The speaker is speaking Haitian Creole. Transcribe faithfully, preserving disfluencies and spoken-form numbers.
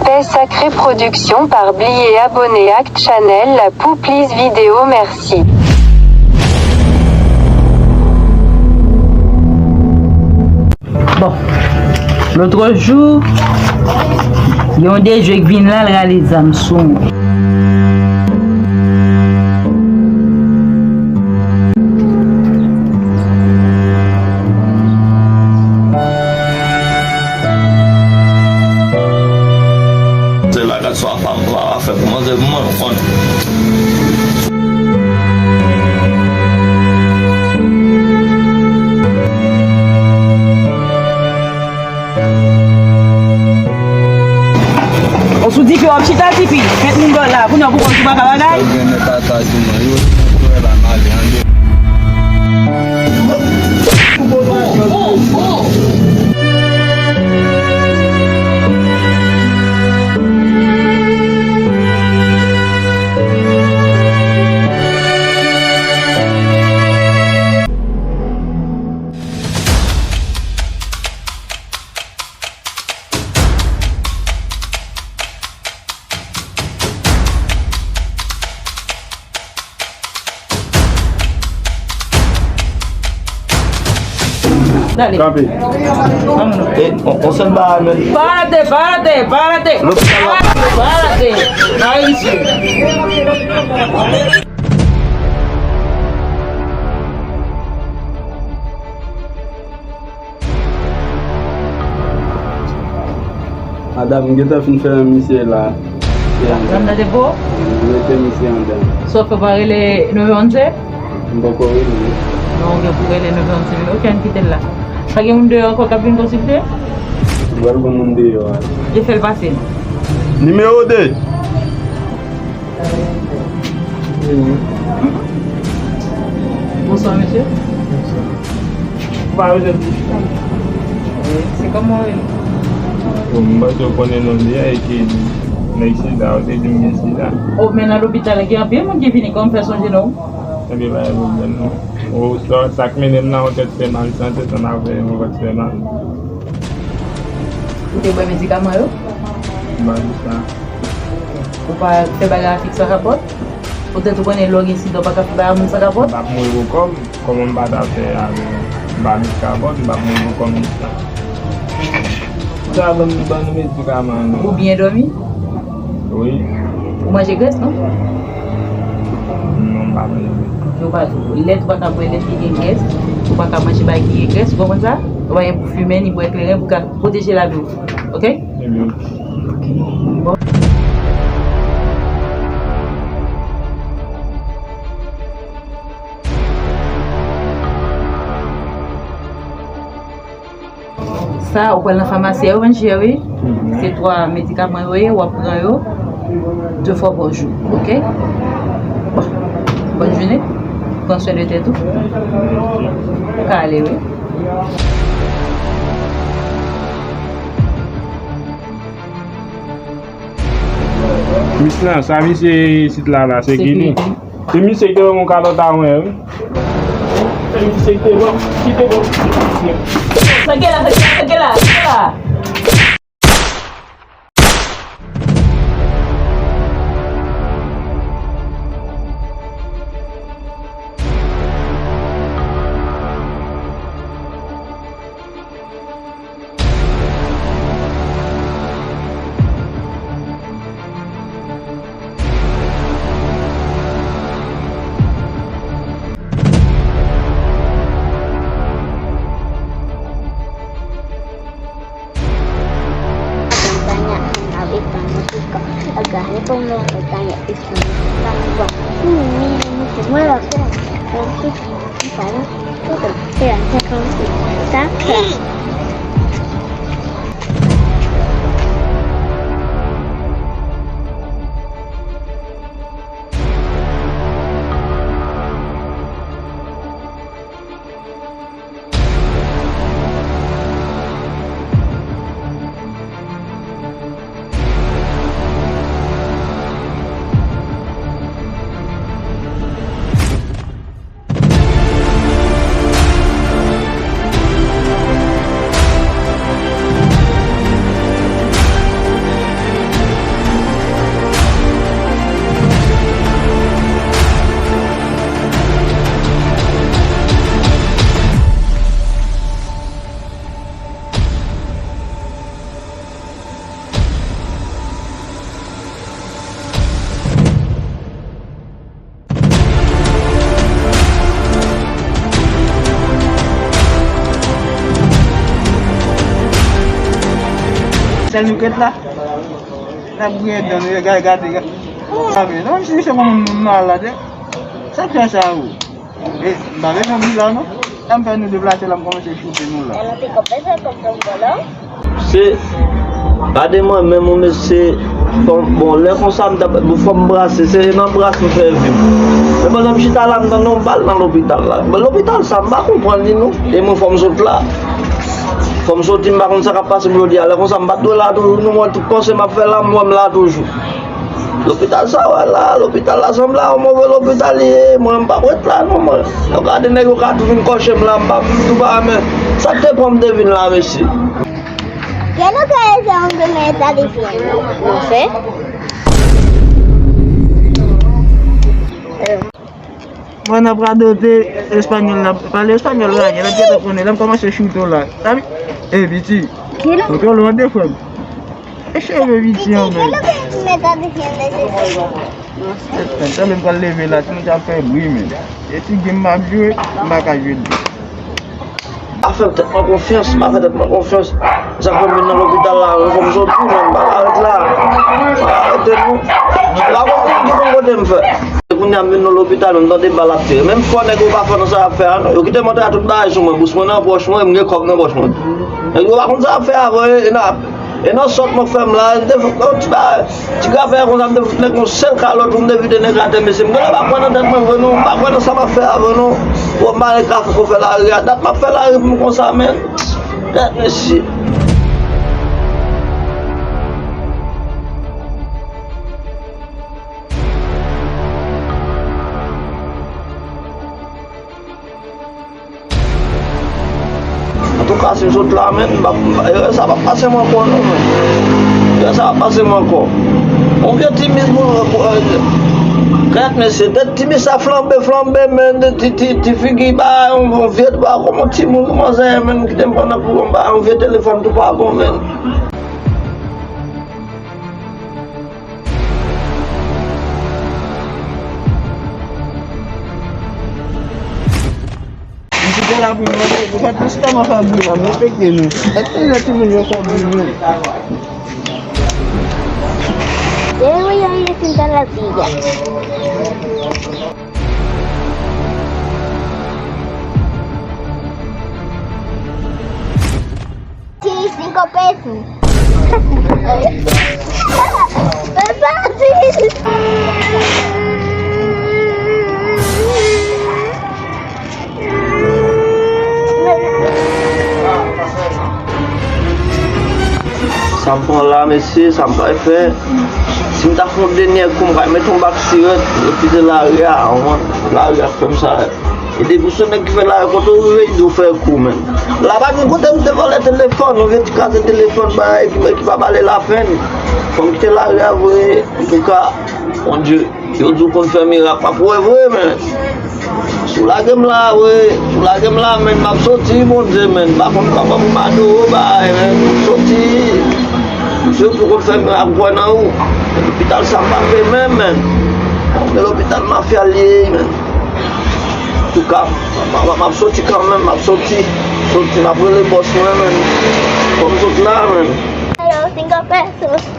Respè Sacré Production. Pa bliye abone ak channel la pou plis videyo. Mèsi. Bon, lòt jou, gen yon dejwe k vin la, l rale zam sou mwen. Se bagay sa pa, pa fè pou manzè pou mwen, ou konn. Osou di ke w ap chita tipi, mèt moun dòl la, kounye a pou konn sou pa ka bagay. Yo gen nèg ka ka di mwen, yo, yo la male, an de. Dale. Kanpe. Vamos. E, on, on sèl bagay, men. Párate, párate, párate. Lopital la. Párate. Ay, isi. Madanm, m gentan fin fè misye la. Misye anndan. Anndan depo? M mete misye anndan. Sa w fè pa rele neve onze? M poko rele. Non, ou gen pou rele neve onze. Ok, ann kite l la. Pa gen moun deyò ankò k ap vin konsilte? M pral ban moun deyò a. E fè l pase. Nimewo de. Bonswa, mesye. Ou pa bezwen di chita. Se kòman w rele? Bon, m panse w konnen non m deja, e ke nèg sida, ou te di m gen sida. O, men nan lopital, gen anpil moun ki vini, kòman m fè sonje non w? Ebyen, pa gen pwoblèm non. O, sa, sa k mennen m nan yon tèt fè mal, se yon tèt ann avè yon vant fè mal. Ou te bwè medikaman yo? M pa di sa. Ou pa fè bagay avèk san kapòt? Poutèt ou konnen lè w gen sida, ou pa ka fè bagay a moun san kapòt? M p ap mouri pou kò m. Kòman m pa ta fè avè m? M pa met kapòt, m p ap mouri pou kò m konsa. Sa ban m, ban nou medikaman nou. Ou byen dòmi? Wi. Ou manje grès, non? Non, m pa manje grès. Ou pa, lèt ou pa ka bwè lèt ki gen grès, ou pa ka manje bagay ki gen grès, ou konprann sa? Ou pa gen pou fimen, ni bwè kleren pou ka pwoteje lavi w. Ok? Ebyen, ok. Ok. Bon. Sa, ou pral nan famasi a, yo vann chè, wi. Se twa medikaman yo ye, w ap pran yo de fwa pa jou, ok? Bon, bòn jounen. Pran swen de tèt ou. Ou ka ale, wi. Mis lan, sa misye isit la, la, se ki li? Se misye ki te ban m yon kalòt a mwen, wi. Se misye ki te ban, ki te ban. Sa gen la, sa gen la, sa gen la, sa gen la. Sèl nou ket la. N ap griyen dan nou, gade, gade, gade. Sa vle, non, si se yon moun malad, sa k fè sa, ou? E, m pa bezwen di la, non. Sa m fè nou deplase la, m kòmanse choute nou la. Se, pa de mwen menm, ou mesye, bon, bon, lè konsa, m t ap, bon, fò m brase, se nan bras m fè vi m. Men pandan m chita la, m tande yon bal nan lopital la. Men lopital sa, m pa konprann li, non. E mwen, fò m sot la. Fò m soti, m pa konn sa k ap pase m jodi a. Lè konsa, m pa t dwe la toujou, non, mwen, tout panse m ap fè la, m wè m la toujou. Lopital sa w wè la, lopital la sanble a yon move lopital li ye, mwen m p ap ret la non mwen. Yo gade nèg yo ka tou vin kòche m la, m p ap tou pa men. Sa k te pran m te vin la mesye? Yo nou ka ese yon demen eta de fyèl. Ou fè? Mwen ap radote espanyòl la, pale espanyòl la, lè m gentan konnen, lè m kòmanse choute w la. Sa vle, e piti. Ou twò lwen de frè m. E cheve piti an men. Mwen tanmen pral leve la, timoun sa ap fè bri men. E ti game m ap jwe, m pa ka jwe l. Pa fè tèt mwen konfyans, pa fè tèt mwen konfyans. Sa fè m vin nan lopital la, fò m soti, men m pa ka ret la. Pa arete non. M pa konn ki bon kote m fè. Kounye a m vin nan lopital, m tande bal ap tire. Menm fò nèg yo pa fò nan sa y ap fè a non. Yo kite m antre a tout bagay sou mwen, bous mwen nan pòch mwen, m gen kòb nan pòch mwen. Nèg yo pa konn sa y ap fè avè yo, e n ap E nan sòt mwen fè m la, m te fout yon ti bagay, ti gafè konsa, m te fout nèg yon sèl kalòt pou m te vide nèg atè, mesye. M genlè pa kwè nan tèt mwen vre non, m pa kwè nan sa m ap fè a vre non. Pou m ale kafe pou fè lari a, dat m ap fè lari pou m konsa, men. Gad, mesye. Antouka, si m sot la, men, m p ap, m p ap, erè sa p ap pase m ankò, non, men. Erè sa p ap pase m ankò. Yon vye ti mis, pou, pou, kèt, mesye, tèt ti mis sa flanbe, flanbe, men, ti, ti, ti figi, ba, yon, yon vye, ba, kòman timoun, kòman sa ye, men, kite m pran nan pou, ba, yon vye telefòn tou pa bon, men. M kite la pou nou, nou fè plis tèlman fè bri la, nou respekte nou. Èske lè timoun yo fè bri nou? Demen yo ye fin tan la vi a. Ti cinco pesos. Papa, ti. Sa m pran la, mesye, sa m pral fè. Si m ta fè yon dènyè kou, m pral mete yon bak sirèt, yo kite lari a, lari a fè m sa. E depi w se nèg ki fè lari, kote w rive, yo di w fè kou, men. La pa gen kote m te vòlè telefòn, yon vye ti kraze telefòn, bagay ki, ki pa ba le lapenn. Fò m kite lari a vre, antouka, Bondye, yo di w konn fè mirak, m ap wè vre, men. Si w lage m la, vre, si w lage m la, men, m ap soti, Bondye, men. M pa konn kòman pou m adore w, bagay, men. M soti. Misye tou konn fè mirak, m kwè nan ou. Lopital sa m pa vle menm, men. Men lopital mafya l ye, men. Antouka, m, m, m ap soti kanmenm, m ap soti. Soti, m ap rele bòs mwen, men. Fò m sot la, men. Yo, cinco pesos.